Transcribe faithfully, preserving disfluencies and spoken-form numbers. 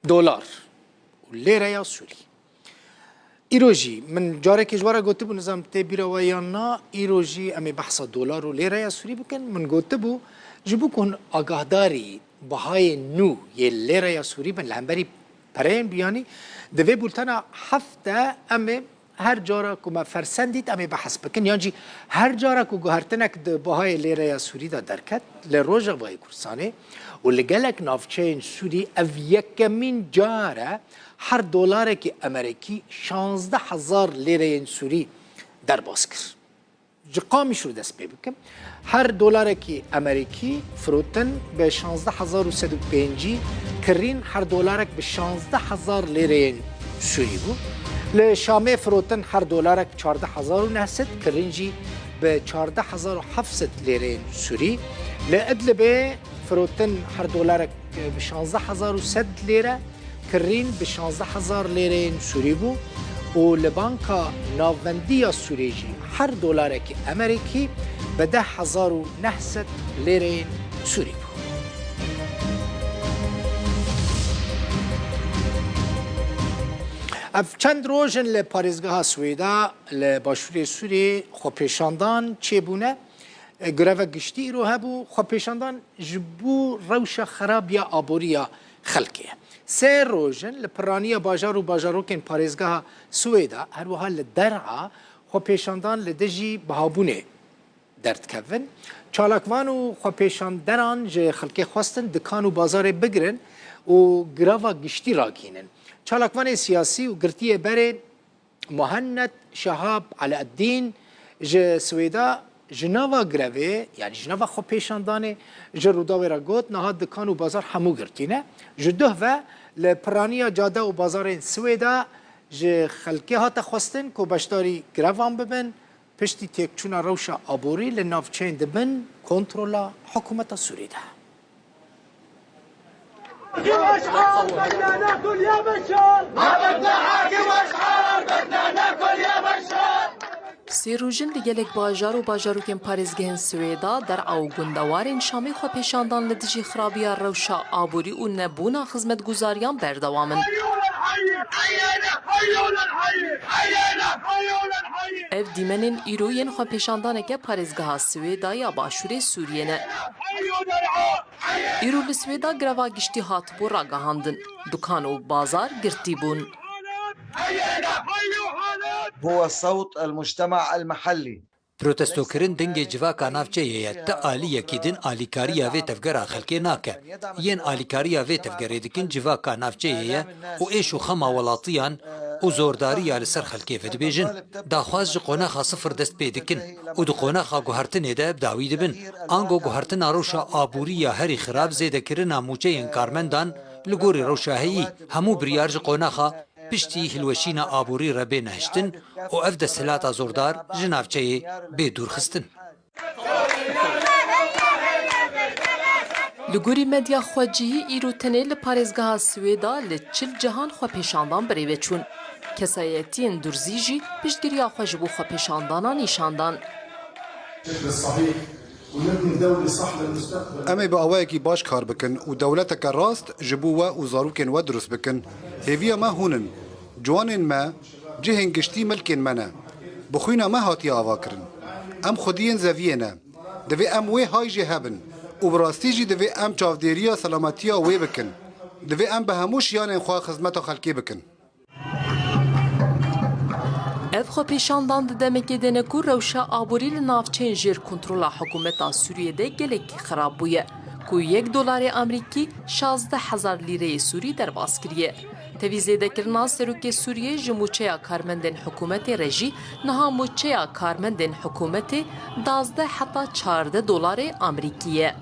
Dolar û lêreya Sûrî. Îro jî min carekê ji we re gotibû, nizam tê bîra we yan na, îro jî em ê behsa dolar û lêreya Sûrî bikin. Min gotibû, ji bo ku hûn agahdarî bihayê nû yê lêreya Sûrî bin li hemberî pereyên biyanî, di vê bultena hefte em ê her cara ku me fersend dît, em ê behs bikin. Yan jî her cara ku guhertinek di bihayê lêreya Sûrî de derket, li Rojavayê Kurdistanê û li gelek navçeyên Sûrî ev yekemîn car e her dolarekî Amerîkî şazdeh hezar lêreyên Sûrî derbas kir. Ji Qamişlo dest pê bikim. Her dolarekî Amerîkî firotin bi şazdeh hezar û sed û pêncî, kirîn her dolarek bi şazdeh hezar lêreyên Sûrî bû. Li Şamê firotin her dolarek çardeh hezar û neh sed, kirîn jî bi çardeh hezar û heft sed lêreyên Sûrî. Li Idlibê firotin her dolarek bi şazdeh hezar û sed lêre, kirîn bi şazdeh hezar lêreyên Sûrî bû û li Banka Navendî ya Sûrê jî her dolarekî Amerîkî bi deh hezar û neh sed lêreyên Sûrî bû. Ev çend roj in li parêzgeha Swêda li başûrê Sûrê xwepêşandan çêbûne. E, greva giştî îro hebû, xwepêşandan ji bo rewşa xerab ya aborî ya xelkê ye. Sê roj in li piraniya bajar û bajarokên parêzgeha Swêda, her wiha li Der'a xwepêşandan li dijî bihabûnê derdikevin. Çalakvan û xwepêşanderan ji xelkê xwestin dikan û bazarê bigirin û greva giştî ragihînin. Çalakvanê siyasî û girtiyê berê Muhennet Şehab Eleeddîn ji Swêda ji nava grevê, yanî ji nava xwepêşandanê ji Rûdawê re got, niha dikan û bazar hemû girtî ne. Ji duh ve li piraniya cade û bazarên Swêda ji xelkê hate xwestin ku beşdarî grevan bibin, piştî têkçûna rewşa aborî li navçeyên di bin kontrola hikûmeta Sûrî de. حاكم أشرار، بدنا ناكل يا بشار. ما بدنا حاكم أشرار، بدنا ناكل يا بشار. Sê roj in li gelek bajar û bajarokên parêzgehên Swêda, Der'a û gundewarên Şamê xwepêşandan li dijî xirabiya rewşa aborî û nebûna xizmetguzariyan berdewam in. Ev dîmenên îro yên xwepêşandaneke parêzgeha Swêda ya Başûrê Sûriyê ne. Îro li Swêda greva giştî hatibû ragihandin. Dukan û bazar girtî bûn. هو صوت المجتمع المحلي. Protestokirin dengê civaka navçeyê ye. Ti aliyekî din alîkariya vê tevgera xelkê nake. Yên alîkariya vê tevgerê dikin civaka navçeyê ye û êş û xema welatiyan û zordariya li ser xelkê vedibêjin. Daxwaz ji qonaxa sifir dest pê dikin û di qonaxa guhertinê de bi dawî dibin. Ango guhertina rewşa aborî ya herî xirab, zêdekirina mûçeyên karmendan li gorî rewşa heyî, hemû biryar ji qonaxa piştî hilweşîna aborî re bê nehiştin û ev desthilata zordar ji navçeyê bê dûrxistin. Li gorî medya xwecihî, îro tenê li parêzgeha Swêda li çil cihan xwepêşandan birêve çûn. Kesayetiyên durzî jî piştgiriya xwe ji bo xwepêşandana nîşan dan. Em ê bi awayekî baş kar bikin û dewleteke rast ji bo we û zarokên we dirust bikin. Hêviya me hûn in. Ciwanên me, cihên giştî milkên me ne. Bi xwîna me hatiye avakirin. Em xwediyên zeviyê ne. Divê em wê hay jê hebin û bi rastî jî divê em çavdêriya selametiya wê bikin. Divê em bi hemû şiyanên xwe xizmeta xelkê bikin. Ev xwepêşandan di demekê de ne ku rewşa aborî li navçeyên jêr kontrola hikûmeta Sûriyê de gelekî xirab bûye, ku yek dolarê Amerîkî şazdeh hezar lîreyê Sûrî derbas kiriye. Tevî zêdekirina serokê Sûriyê ji mûçeya karmendên hikûmetê re jî niha mûçeya karmendên hikûmetê duwazdeh heta çardeh dolarê Amerîkî ye.